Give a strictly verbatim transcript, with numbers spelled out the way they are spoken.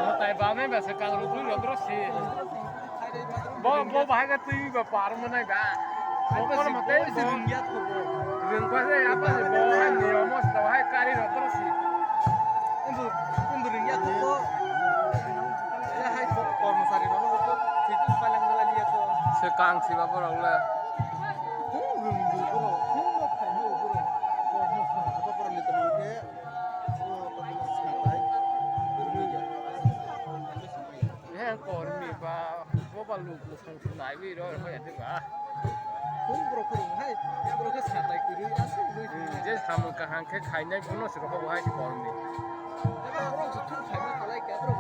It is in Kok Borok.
Motai bamai ba se kang rutui rok rok si. Bo, bo bahai ka twi ba par mo nai ba. Bo kono mate bo. Ring pa se apa se bo hai ni omo se hai kari rok rok si. Kundu, kundu ring ya to. Ya hai bo kormosari rok bo thik palang la liya to. Se kang si ba borok le. Hung ring bu borok, hung no khai no borok. Kormosari ba borok ni to ke. He kormi ba, bo ba luk luk song song nai wi ro ro ya de ba. Hum bro khurung hai, bro ke satai kuri asuk bui. Hmm, je samung kaham khe khainai bono se rokho bo hai kormi. Aba bro se thum khaima khalai ka bro